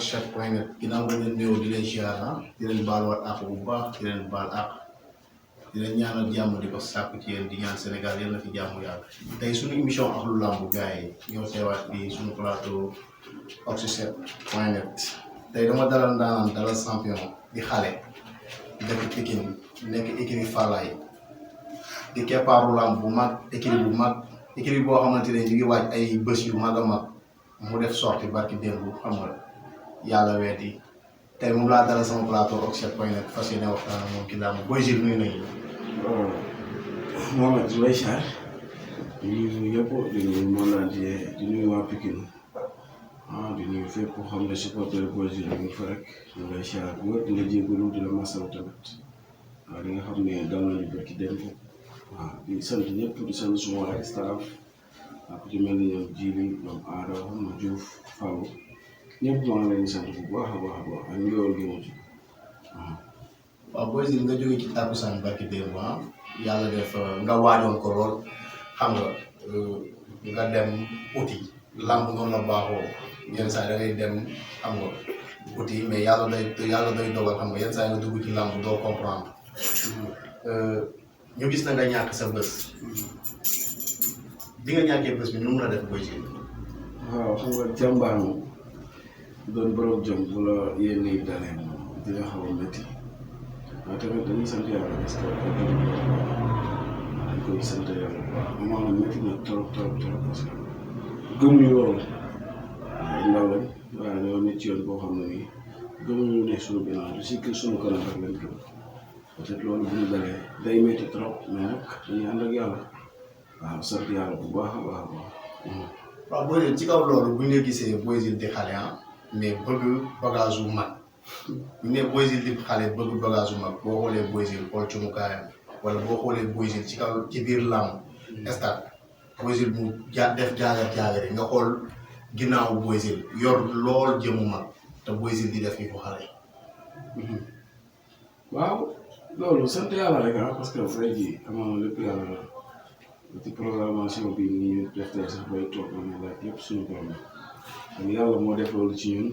Oxford.net ginnaaw nga leen nuyoo di leen ziar di leen baaluwaat àq bu baax di leen baal àq di leen ñaanal jàmm di ko sàkku ci yéen di ñaan Sénégal yal na fi jàmm yàgg. tey suñu émission ak lu làmb gars yi ñoo teewaat bi suñu plateau Oxford.net tey dama dalal ndaanaan dalal champion di xale dëkk Pikine nekk écurie Falaye di keppaaru làmb bu mag écurie bu mag écurie boo xamante ne ñu ngi waaj ay bés yu mag a mag mu def sorti barki démb xam nga yàlla weeti tey moom laa dalal sama plateau Oxford.net fas yéene waxtaan ak moom ki làmb Boy Jules nuyu nañu la. waaw Mohamed Zulay Sarr di nuyu yëpp di nuyu monde entier di nuyu waa Pikine di nuyu fépp koo xam ne supporter Boy Jules ñu ngi fa rek ñu lay Sarr bu wér di la jégalu di la masawu tamit waaw li nga xam ne dal nañu ba ci démb waaw di sant ñëpp di sant suma ay staff ak ku ci mel ni ñoom Djili ñoom Aada ñoom Diouf Fallou ñëpp maa ngi leen di sant bu baax a baax a baax ak njool gi mu ci waaw Boy Jules nga jógee ci tàkkusaan barki démb yàlla def nga waajoon ko lool xam nga dem uti làmb noonu la baaxoo yenn saa yi da ngay dem xam nga uti mais yàlla day dogal xam nga yenn saa yi nga dugg ci làmb doo comprendre ñu gis na nga ñàkk sa bés bi nga ñàkkee bés bi nu mun a def Boy Jules. waaw xam nga jàmbaar moom doon borom jom bu la yéene yi dalee moom dina xaw a métti waaye tamit dañuy sant yàlla parce que dañ koy sant yàlla bu baax maanaam métti na trop parce que gëmuñu loolu ay ndaw lañ waaye dañoo nekk ci yoon boo xam ne nii gëmuñu ne suñu bilan du si suñu kanam rek lañ gëm peut-être loolu bu ñu dalee day métti trop mais nag dañuy ànd ak yàlla waaw sant yàlla bu baax a baax a baax. waaw Boy Jules ci kaw loolu bu ñu la gisee Boy Jules di xale mais bëgg bagage yu mag bu ñu nee Boy Jules di xale bëgg bagage yu mag boo xoolee Boy Jules xool ci mu kaayam wala boo xoolee Boy Jules ci kaw ci biir làmb stade Boy Jules mu def jaagar nga xool ginnaawu Boy Jules yor lool jëmu mag te Boy Jules di def yi ko xale. waaw loolu sant yàlla rek parce que fay ji amoon lépp yàlla la ci programmation bi ni ñu def tey sax bay toog na ne laaj yëpp suñu borom la yàlla moo def loolu ci ñun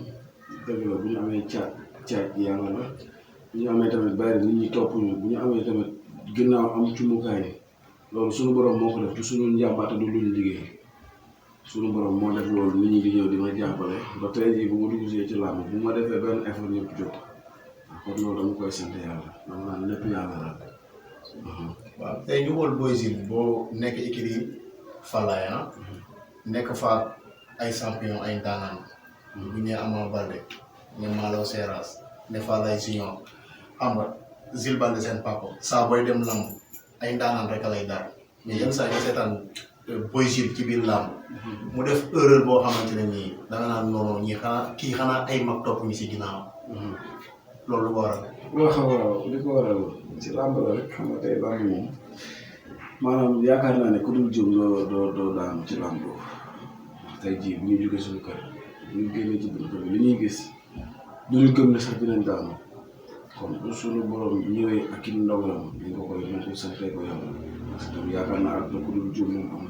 dëgg la bu ñu amee caaj yàlla la bu ñu amee tamit bàyyi nit ñi topp ñu bu ñu amee tamit ginnaaw am cumukaay loolu suñu borom moo ko def du suñu njàmbaata du luñu liggéey suñu borom moo def loolu nit ñi di ñëw di ma jàppale ba tey jii bu ma dugg ci làmb bu ma defee benn effort ñëpp jóg kon loolu dama koy sant yàlla dama naan lépp yàlla la. waaw tey ñu xool Boy Jules boo nekk écurie Falaye nekk fa ay champion ay ndaanaan bu ñu nee Ama Baldé ne Malo Seras ne Falaye Junior xam nga Jules Baldé seen papa saa booy dem lamb ay ndaanaan rek a lay daal mais yenn saa yi nga seetaan Boy Jules ci biir lamb mu def erreur boo xamante ne nii danga naan noonu ñii xanaa ay mag topp ñu si ginnaaw loolu lu ko waral. waaw li ko waral ci làmb la rek xam nga tey làmb moom maanaam yaakaar naa ne ku dul jëm doo daanu ci làmb tey jii bu ñu jógee suñu kër bu ñu génnee ci biir kër li ñuy gis duñu gëm ne sax dinañ daanu kon bu suñu borom ñëwee ak i ndogalam dañ ko koy mën ko santee ko yàlla parce que yaakaar naa ak ku dul jëm moom am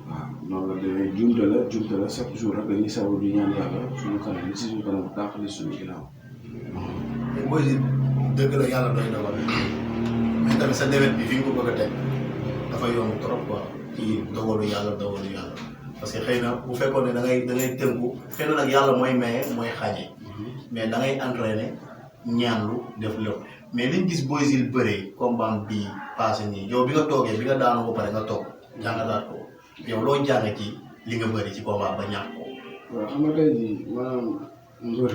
waaw noonu la demee jumte la chaque jour rek dañuy saw di ñaan yàlla suñu kanam li si suñu kanam dàq li suñu ginnaaw. mais Boy Jules dëgg la yàlla doy dogal mais tamit sa déwén bi fi nga ko bëgg a teg dafa yomb trop quoi ci dogalu yàlla parce que xëy na bu fekkoon ne da ngay tënku xëy na nag yàlla mooy maye mooy xàññe mais da ngay entraîné ñaanlu def lépp mais liñ gis Boy Jules bëree combat bi passé nii yow bi nga toogee bi nga daanoo ba pare nga toog jàngataat ko yow loo jàng ci li nga bëri ci combat ba ñàkk ko. waaw xam nga tey jii maanaam mbër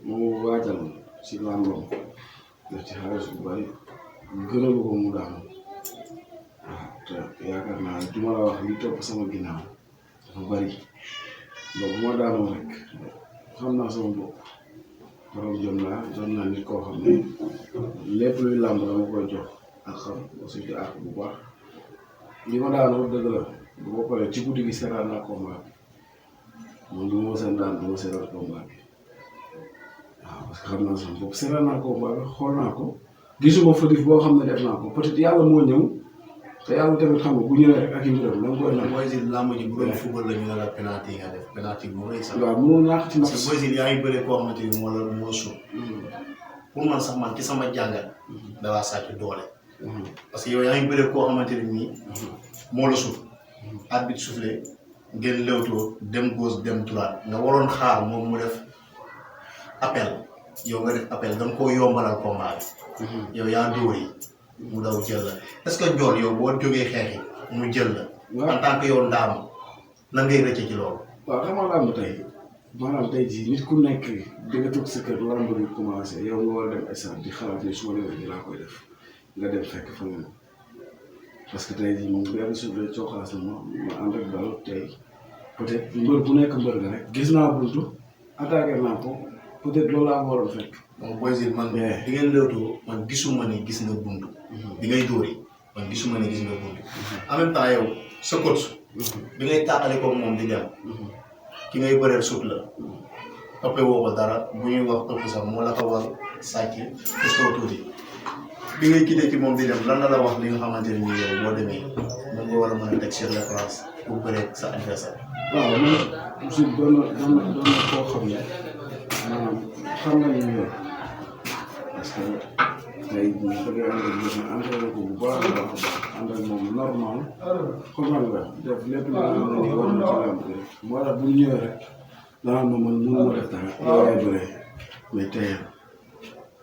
mu waajal si làmbam def ci xaalis bu bari gënalu ko mu daanu waaw te yaakaar naa du ma la wax li topp sama ginnaaw dafa bari ba bu ma daanoo rek xam naa sama bopp borom jom laa doon naa nit koo xam ne lépp luy làmb dama koy jox ak xam aussi di àq bu baax li ma daanoo dëgg la bu ma paree ci guddi gi seetaan naa combat bi moom du ma seen daan du ma seetaan combat bi waaw parce que xam naa sama bopp seetaan naa combat bi xool naa ko gisuma fautif boo xam ne def naa ko peut-être yàlla moo ñëw te yàlla tamit xam nga bu ñëwee rek ak i mbiram da nga koy nag. Boy Jules làmb ji bu doon football la ñu ne la penalty nga def penalty bu rëy sax. waaw mënoo ñàkk ci parce que Boy Jules yaa ngi bëree koo xamante ni moo suuf. pour man sax man ci sama jàngat. da laa sàcc doole. parce que yow yaa ngi bëree koo xamante ni nii. moo la suuf. arbitre soufflé ngeen lewtoo dem gauche dem droite nga waroon xaar moom mu def appel yow nga def appel da nga koo yombalal combat bi. yow yaa dóor yi mu daw jël la est-ce que njool yow boo jógee xeex yi mu jël la. en tant que yow ndaam nan ngay rëcce ci loolu. waaw xam nga làmb tey maanaam tey jii nit ku nekk di nga toog sa kër làmb bi commencé yow nga war a dem stade di xalaat ni su ma demee nii laa koy def nga dem fekk fa nga parce que tey jii moom bu yàlla suuf rek cooxaas na ma ànd ak daal tey peut-être mbër bu nekk mbër nga rek gis naa buntu attaqué naa ko peut-être loolu laa waroon fekk. donc Boy Jules man. di ngeen lewtoo man gisuma ne gis nga buntu. bi ngay dóori man gisuma ne gis nga buntu. en même temps yow sa coach. bi ngay tàqale ko moom di dem. ki ngay bëreel sut la. toppee woo ko dara bu ñuy wax topp sax moo la ko war sàcc est tuuti. bi ngay quitté ci moom di dem lan la wax li nga xamante ne nii yow boo demee moom nga war a mën a teg sur la place pour bëree sa adversaire. waaw man aussi doon na koo xam ne maanaam xam nañu ñu yor parce que tey bu fekkee entraîné ko bu baax a baax ànd ak moom normal comprendre nga def lépp lu nga xam ne nii war na ci làmb rek moo tax bu ñu ñëwee rek danaa ma man mënu ma def dara yow yaay bëree mais tey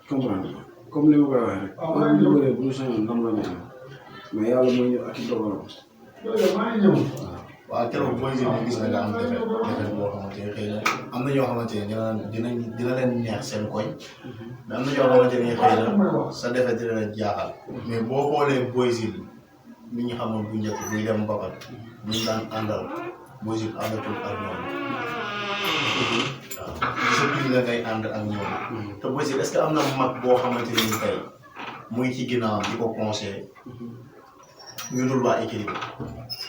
comprendre nga comme li ma koy waxee rek heure bu ñu bëree bu ñu sañoon ndam la ñu am mais yàlla mooy ñëw ak i dogalam waaw keroog Boy Jules gis na nga am defet boo xamante ne xëy na am na ñoo xamante ne dina leen neex seen koñ mais am na ñoo xamante ne xëy na sa defet dina leen jaaxal mais boo xoolee Boy Jules mi ñu xamoon bu njëkk buy dem mbapat ñu daan àndal Boy Jules àndatul ak ñoom waaw gisatuñ la ngay ànd ak ñoom te Boy Jules est-ce que am na mag boo xamante ne tey muy ci ginnaawam di ko conseillé ñu dul waa équilibre.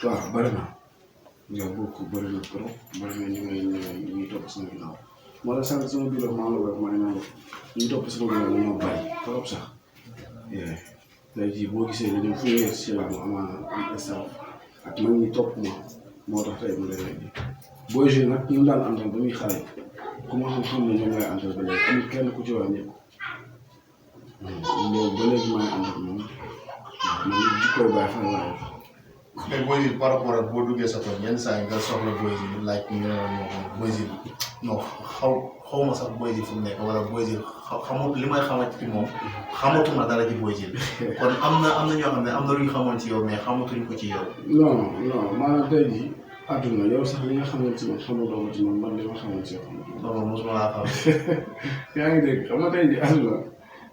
waaw bëri na yow bokk bëri na trop bëri na ñu ngi topp sama ginnaaw moo tax sànq sama biir maa ngi la wax maa ngi naan ñu topp sama ginnaaw dañoo bëri trop sax tey jii boo gisee dañoo fu ñu si la mu amaana am staff ak mag ñi topp ma moo tax tey mu demee nii Boy Jules nag ñu daan àndal ba muy xale ku ma xam ne ñoom ngay àndal ba léegi amul kenn ku ci wàññeeku loolu ba léegi maa ngi ànd ak moom man jikkooy bàyyi fan laa def. mais Boy Jules par rapport ak boo duggee sa tool yenn saa yi nga soxla Boy Jules laaj ñu ne moo xam Boy Jules non xaw ma sax Boy Jules fu mu nekk wala Boy Jules xamut li may xamante ci moom xamatuma dara ci Boy Jules kon am na ñoo xam ne am na lu ñu xamoon ci yow mais xamatuñ ko ci yow. non maanaam tey jii àdduna yow sax li nga xamoon ci man xamatoo ko ci man man li ma xamoon ci yow xamatoo. non mosuma laa xam. yaa ngi dégg xam nga tey jii àdduna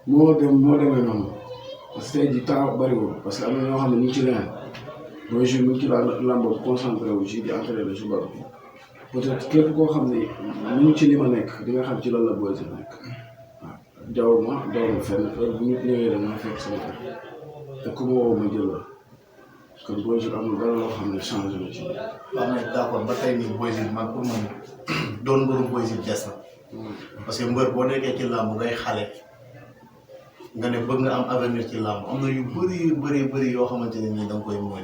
moo demee noonu parce que tey jii temps bariwul parce que am na ñoo xam ne ñu ngi ci leneen Boy Jules mu ngi ci làmb concentré wu ci di entraîné su bari peut-être képp koo xam ne ñu ngi ci li ma nekk di nga xam ci lan la Boy Jules nekk waaw daw ma fenn heure bu nit ñëwee dama fekk sama kër te ku ma woo ma jël la kon Boy Jules amul dara loo xam ne changé na ci. waaw mais d'accord ba tey nii Boy Jules man pour man doon mbëru Boy Jules des na parce que mbër boo nekkee ci làmb ngay xale. nga ne bëgg nga am avenir ci làmb am na yu bëri yoo xamante ne nii da nga koy mooy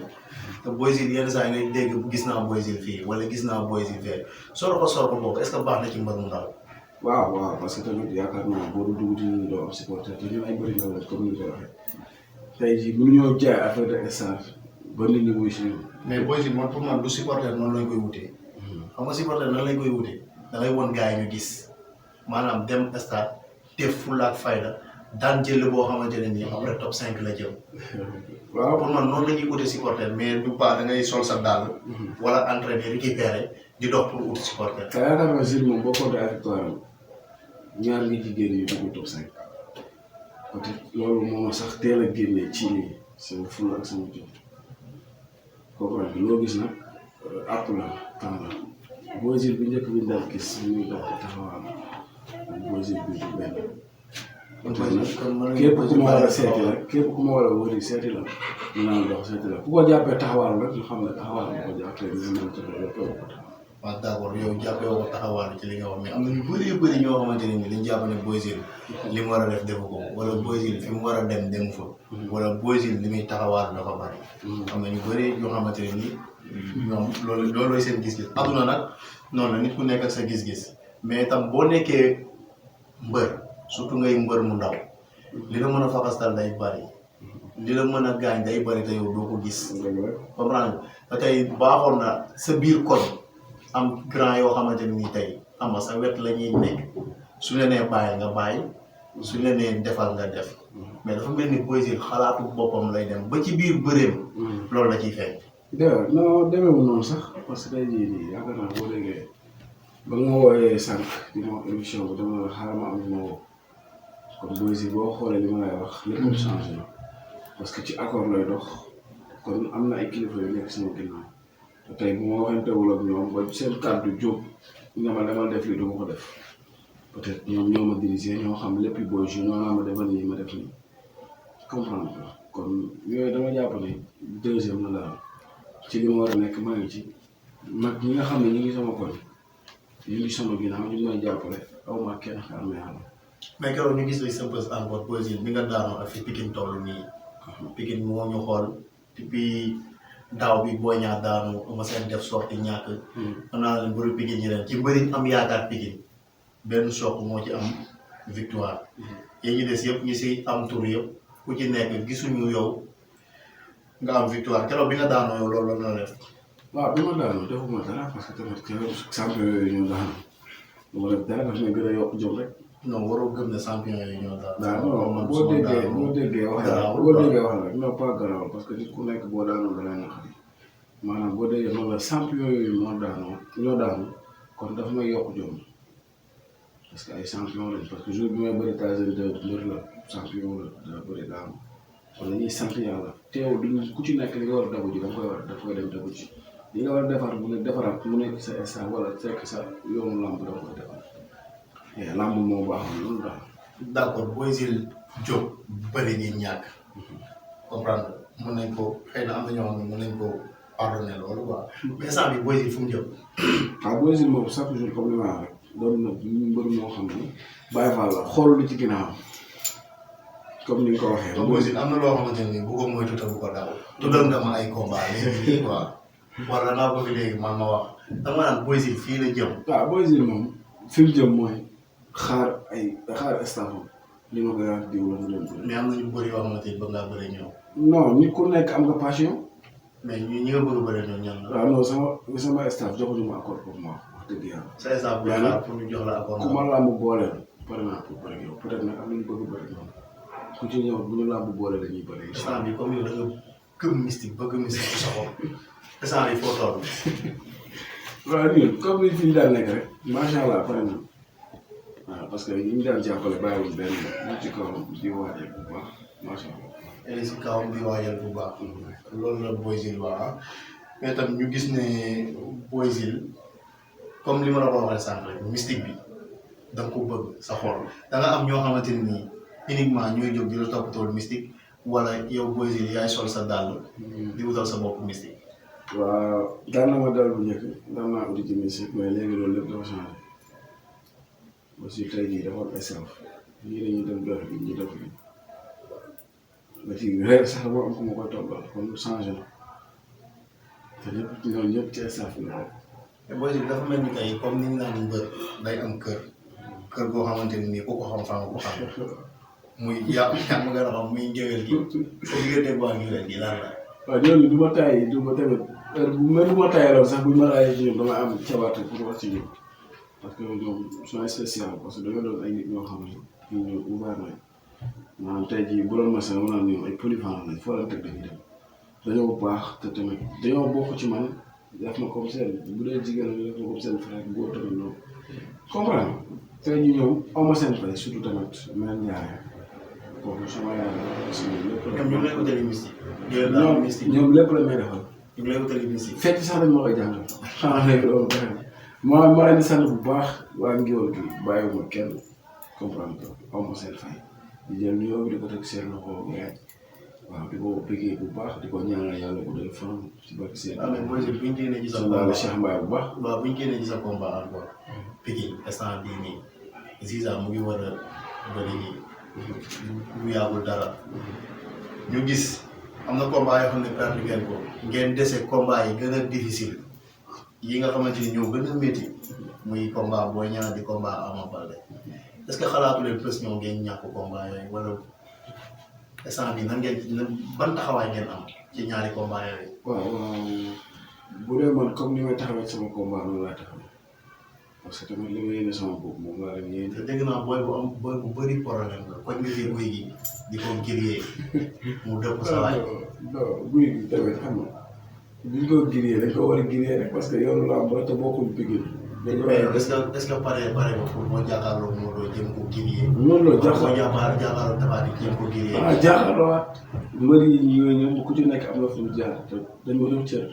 te Boy Jules yenn saa yi ngay dégg gis naa Boy Jules fii wala gis naa Boy Jules fee sor ko boobu est-ce que baax na ci mbër mu ndaw. waaw parce que tamit yaakaar naa boo dugg ci ñun doo am supporter te ñun ay bëri ndaw la comme ni nga ko waxee tey jii mënuñoo jaay affaire de star ba nit ñi wuy si ñun. mais Boy Jules man pour man du supporter noonu lañ koy wutee xam nga supporter nan lañ koy wutee da ngay won gars yi ñu gis maanaam dem stade def fulla ak fayda daan jël boo xamante ne nii après top 5 la jëm. waaw pour man noonu la ñuy uti supporter mais du pas da ngay sol sa dàll. wala entraîner récupérer di dox pour uti supporter. te yaakaar naa Jules moom boo compté ak victoire am ñaar ngi ci génn yu dugg top 5 peut-être loolu moo sax teel a génne ci nii sama fulla ak sama jëm kooku nag loo gis nag àpp la temps la Boy Jules bi njëkk bi ñu daan gis ñu dox taxawal Boy Jules bi du benn. képp ku ma war a seeti la képp ku ma war a wëri seeti la ñu naan dox seeti la ku ko jàppee taxawal rek ñu xam ne taxawal nga ko jàppee ñu mën ci loolu ko taxawal. waaw d'accord yow jàppee woo ko taxawaalu ci li nga wax mais am na ñu bëri ñoo xamante ne ni dañ jàpp ne Boy Jules li mu war a def defu ko wala Boy Jules fi mu war a dem demu fa wala Boy Jules li muy taxawaalu dafa bari am na ñu bëri ñoo xamante ne ni ñoom loolooy seen gis-gis aduna nag noonu la nit ku nekk ak sa gis-gis mais itam boo nekkee mbër surtout ngay mbër mu ndaw li la mën a faxastal day bari li la mën a gaañ day bari te yow doo ko gis comprendre nga tey baaxoon na sa biir koñ am grand yoo xamante ni tey am na sa wet la ñuy nekk su la nee bàyyi nga bàyyi su la nee defal nga def mais dafa mel ni Boy Jules xalaatu boppam lay dem ba ci biir bëreem loolu la ciy feeñ. dëgg non demeewul noonu sax parce que tey jii nii yaakaar naa boo déggee ba nga ma wooyee sànq di ma wax émission bi dama xaaral ma am li ma woo kon Boy Jules boo xoolee li ma lay wax lépp changé na parce que ci accord lay dox kon am na ay kilifa yu nekk sama ginnaaw te tey bu ma waxantewul ak ñoom ba seen kàddu jóg nga ma demal def lii du ma ko def peut-être ñoom ñoo ma dirigé ñoo xam lépp Boy Jules ñoo naa ma defal nii ma def nii comprendre nga kon yooyu dama jàpp ne deuxième la daal ci li ma war a nekk maa ngi ci mag ñi nga xam ne ñu ngi sama koñ ñu ngi sama ginnaaw ñu ngi may jàppale aw ma kenn xaar ma yàlla. mais keroog ñu gis la sa bés encore Boy Jules bi nga daanoo ak fi Pikine toll nii Pikine moo ñu xool depuis daaw bi Boy Niang daanu ma seen def sorti ñàkk. xam naa ne mbëru Pikine yi ren ci mbëri am yaakaar Pikine benn soq moo ci am victoire. yéen ñi des yëpp ñi si am tur yëpp ku ci nekk gisuñu yow nga am victoire keroog bi nga daanoo yow loolu la def. waaw bi ma daanoo defuma dara parce que tamit keroog champion yooyu ñoo daanu lu ma def dara daf may gën a yokk jom rek. non waroo gëm ne champion yooyu ñoo daanu. waaw non boo déggee wax la non pas garaawul parce que nit ku nekk boo daanoo dana naqari maanaam boo déggee noonu la champion yooyu ñoo daanu kon dafa may yokk jom parce que ay champion lañ parce que jour bi may bëri Tyson 2 mbër la champion la da bëri daanu kon dañuy sant yàlla teew duñ ku ci nekk li nga war a dabu ji da koy dem dabu ji li nga war a defar bu ne defaraat mu nekk sa instant wala fekk sa yoonu lamb da koy defar lamb moo baaxoon loolu daal. d'accord Boy Jules jóg bëri ñi ñàkk comprendre mën nañ ko xëy na am na ñoo xam ne mën nañ ko pardonner loolu quoi mais instant bi Boy Jules fu mu jëm. waaw Boy Jules moom chaque jour comme li ma wax rek doon na mbër moo xam ne bàyyi fa la xool lu ci ginnaaw comme ni nga ko waxee. Boy Jules am na loo xamante ne bu ko moytu te bu ko daaw. tuddal nga ma ay combat léegi quoi wala naa bëgg léegi man ma wax dama naan Boy Jules fii la jëm. waaw Boy Jules moom fi mu jëm mooy xaar staff li ma koy wax diw la mu dem. mais am na ñu bëri yoo xamante ni bëgg ngaa bëri ñëw. non nit ku nekk am nga passion. mais ñi nga bëgg a bëri ñoom ñan la. waaw non sama staff joxuñu ma accord pour ma wax dëgg yàlla. sa staff bu la pour ñu jox la accord. ku ma làmb booleel pare naa pour bëri yow peut-être nag am nañu bëgg bëri ñoom ku ci ñëw bu ñu làmb boole dañuy bëri. instant bi comme yow da nga gëm mystique bëgg mystique ci sa xol instant bi foo toll. waaw ñun comme ni fi ñu daan nekk rek macha allah pare na waaw parce que ñi ñu daan jàppale bàyyiwul benn ñu ci kawam di waajal bu baax macha allah. yéen si kawam di waajal bu baax. loolu la Boy Jules wax mais tam ñu gis ne Boy Jules comme li ma la ko waxee sànq rek mystique bi da nga ko bëgg sa xol da nga am ñoo xamante ne nii uniquement ñooy jóg di la toppatoo mystique wala yow Boy Jules yaay sol sa dàll. di wutal sa bopp mystique. waaw daan na ma dal bu njëkk daan naa uti ci mystique mais léegi loolu lépp dafa changé aussi tey jii dafa am staff ñii dañuy dem dox bi ñii def bi ba ci reer sax dama am ku ma koy toggal kon changé na te ñoom ñëpp ci staff bi la. te Boy Jules dafa mel ni tey comme ni ñu naan mbër day am kër goo xamante ne nii ku ko xam fa nga ko xam muy yaa ma gën a xam muy ngéwél gi sa diggante boo ngéwél gi lan la. waaw ñooñu du ma taay du ma tamit même bu ma taayaloon sax buñ ma laajee ci ñoom dama am cabaate pour wax ci ñoom parce que ñoom sont spécial parce que dañoo doon ay nit ñoo xam ne ñu ouvert nañ maanaam tey jii bu doon machine mu naan ñoom ay polyvalent lañ foo leen teg dañuy dem dañoo baax te tamit dañoo bokk ci man def ma comme seen bu dee jigéen ñi def ma comme seen frère góor tamit noonu comprendre tey jii ñoom aw ma seen fay surtout tamit mel ñaare kooku sama yaay la aussi lépp la. ñoom lay utali mystique. ñoom lépp la may defal. ñoom lay utali mystique. fekk sax dañ ma koy jàngal. xanaa léegi loolu bëri na ma leen di sant bu baax waa Ngéwal gi bàyyiwuma kenn comprendre que aw ma seen fay di jël nuyoo bi di ko teg seen loxo yaay waaw di ko bëggee bu baax di ko ñaanal yàlla bu dee fan ci barke seen. amiin Boy Jules bu ñu génnee ci sa combat Cheikh Mbaye bu baax. waaw bu ñu génnee ci sa combat encore Pikine instant bii nii Ziza mu ngi war a bëri lu yàggul dara ñu gis am na combat yoo xam ne perte ngeen ko ngeen dese combat yi gën a difficile yi nga xamante ni ñoo gën a métti muy combat Boy Niang di combat Ama Baldé est-ce que xalaatu leen plus ñoo ngeen ñàkk combat yooyu wala instant bi nan ngeen ban taxawaay ngeen am ci ñaari combat yooyu. waaw bu dee man comme ni may taxawee sama combat noonu laa taxawee parce que tamit li ma yéene sama bopp moom laa leen yéene. te dégg naa booy bu bëri problème la koñ nga fee guy gi di ko giriyee mu dëpp sa waay. non guy gi tamit xam nga buñ ko giriyee dañ ko war a giriyee rek parce que yoonu laa ba te bokkul Pikine. mais est-ce que pare nga pour boo jàkkaarloo Modou Lo jéem ko giriyee. Modou Lo jàkkaarloo Tapha Tine jéem ko giriyee. ah jàkkaarloowaat mbëri yooyu ñoom ku ci nekk am na fu mu jaar te dañ ma doon cër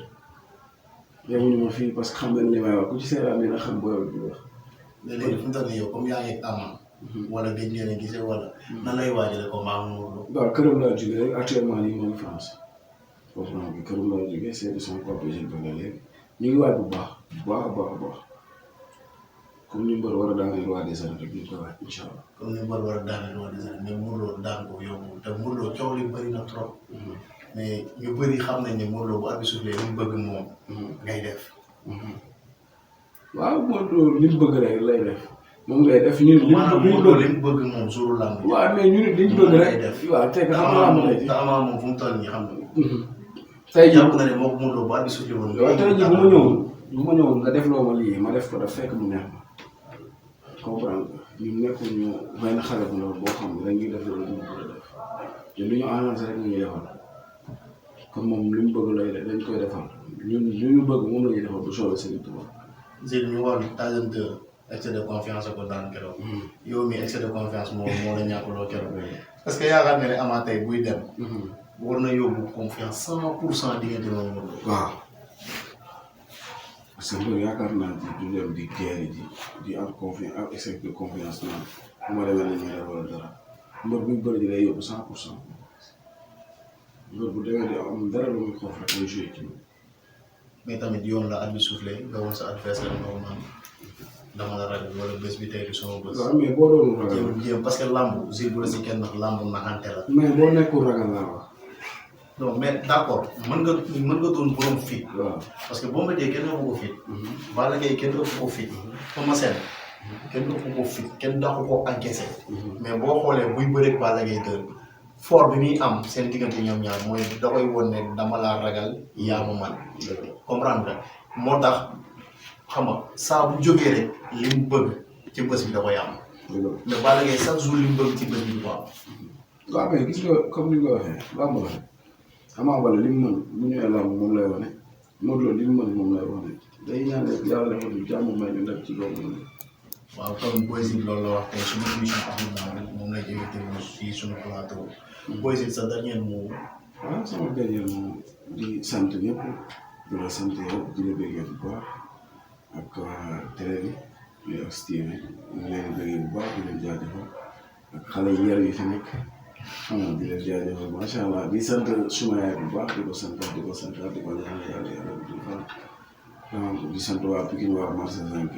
yemuñu ma fii parce que xam nga li may wax ku ci seeraan dina xam booy bi wax. léegi fu mu toll nii yow comme yaa ngi Ama. wala gëj ngeen a gisee wala. nan lay waajale combat Modou Lo. waaw këram laa jógee rek actuellement nii moo ngi France foofu naa bi këram laa jógee seeti sama papa yi ba léegi ñu ngi waaj bu baax a baax comme ni mbër war a daaneel roi des arènes rek ñu koy waaj incha allah. comme ni mbër war a daaneel roi des arènes mais Modou Lo daan ko yóbbu te Modou Lo coow li bëri na trop. mais ñu bëri xam nañ ne Modou Lo bu arbitre soufflé li mu bëgg moom. ngay def. waaw Modou Lo li mu bëgg rek lay def moom ngay def ñun. li mu bëgg moom suuru lamb. waaw mais ñun li ñu bëgg rek waaw tey nga xam nga lamb tey. te Ama moom fu mu toll nii xam nga. tey jii jàpp na ne moom Modou Lo bu arbitre soufflé woon. waaw tey jii bu ma ñëwoon nga def loo ma lii ma def ko daf fekk mu neex ma comprendre nga ñun nekkuñu benn xale bu ndaw boo xam ne dañuy def loolu ñu bëgg a def te lu ñu arrangé rek ñuy defal comme moom li mu bëgg lay def dañ koy defal ñun li ñu bëgg moom la ñuy defal bu soobee Serigne Touba. Zil ñu war Tyson 2 excès de confiance ko daan keroog. yow mi excès de confiance moo la ñàkkuloo keroog. parce que yaakaar nga ne Ama tey buy dem. war na yóbbu confiance 100% diggante moom. waaw parce que mbir yaakaar naa du dem di guerre di am confiance am excès de confiance naan bu ma demee nañu ne wala dara mbir bu bëri di lay yóbbu 100%. mbir bu demee di am dara lu muy xoof rek muy joué ci mais tamit yoon la arbitre soufflé nga woon sa adversaire nga woon dama la ragal wala bés bi tey du sama bés. waaw mais boo doon ragal jéem parce que lamb Zil bu la si kenn ndax lamb naxante la. mais boo nekkul ragal laa wax. donc mais d' accord mën nga doon borom fit. waaw parce que boo ma dee kenn ëpp ko fit. Balla Gaye kenn ëpp ko fit. Eumeu Sène kenn ëpp ko fit kenn dàqu ko encaissé. mais boo xoolee buy bëreeg Balla Gaye dër fort bi muy am seen diggante ñoom ñaar mooy da koy won ne dama laa ragal yaa ma man comprendre nga moo tax xam nga saa bu jógee rek li mu bëgg ci bés bi da koy am. mais Balla Gaye chaque jour li mu bëgg ci bés bi du ko am. waaw mais gis nga comme ni nga waxee làmb la Ama Baldé li mu mën bu ñëwee làmb moom lay wane Modou Lo li mu mën moom lay wane day ñaan rek yàlla defal ñu jàmm may ñu ndam ci loolu. waaw comme Boy Jules loolu la wax tey suñu émission Ahlou Lamb moom lay invité fii suñu plateau. Boy Jules sa dernier mot. waaw sama dernier mot di sant ñëpp di la sant yow di la bëggee bu baax ak télé bi di ak Steve ñu leen di bëggee bu baax di leen jaajëfal ak xale yi yar yi fi nekk xam nga di leen jaajëfal macha allah di sant suma yaay bu baax di ko sant di ko ñaanal yàlla di fan di sant waa Pikine waa marché Zank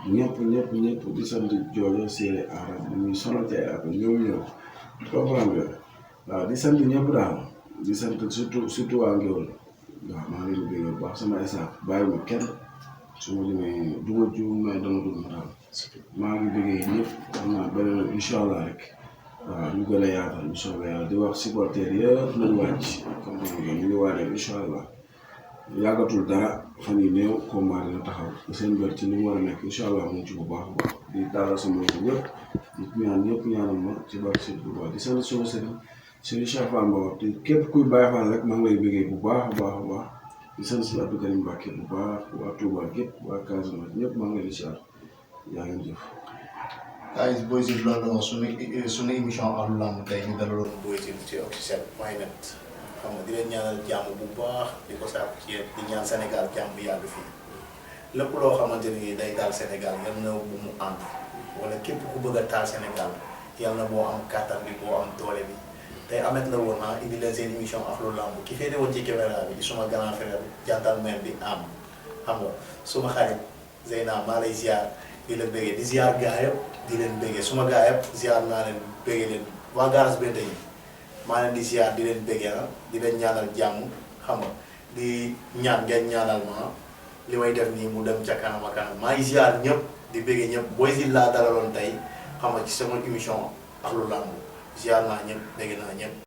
ñëpp di sant Joojo Séeréer Arab di muy sonal ci ay appel ñëw comprendre nga waaw di sant ñëpp daal di sant surtout waa Ngéwël waaw maa ngi leen di bëgg bu baax sama staff bàyyi ma kenn su ma limee duma juum mais dama dugg ma daal maa ngi bëggee ñëpp xam naa beneen incha allah rek waaw ñu gën a yaatal bu soobee yàlla di wax supporter yëpp nañu wàcc comme ni ñu ngi waajal incha allah yàggatul dara fan yi néew combat dina taxaw seen bër ci ni mu war a nekk incha allah mu ngi ci bu baax a baax di dalal sama yëpp ñëpp ñaanal ma ci barke Sëriñ Tuubaa di sant sama sëriñ Cheikh Fall Mbaor te képp kuy Baye Fall rek maa ngi lay bëggee bu baax a baax di sant si Abdou Karim Mbacké bu baax waa Touba gépp waa Casamance ñëpp maa ngi lay siyaar yaa ngi jëf. guys Boy Jules loolu la wax suñu émission Ahlou Lamb tey ñu dalaloon Boy Jules ci officiel.net xam nga di leen ñaanal jàmm bu baax di ko sàkku ci yéen di ñaan Sénégal jàmm bi yàgg fii lépp loo xamante ni day daal Sénégal yal na bu mu ànd wala képp ku bëgg a taal Sénégal yal na boo am kàttan bi boo am doole bi tey Ameth la woon indi leen seen émission Ahlou Lamb ki féete woon ci caméra bi di suma grand frère gentleman bi am xam nga suma xarit Zeyna maa lay ziar di la bëggee di ziar gaa yëpp di leen bëggee suma gaa yëpp ziar naa leen bëggee leen waa Garage Bente yi maa leen di ziar di leen bëggee di leen ñaanal jàmm xam nga di ñaan ngeen ñaanal ma li may def nii mu dem ca kanam a kanam maa ngi ziar ñëpp di bëggee ñëpp Boy Jules laa dalaloon tey xam nga ci sama émission Ahlou Lamb ziar naa ñëpp bëgg naa ñëpp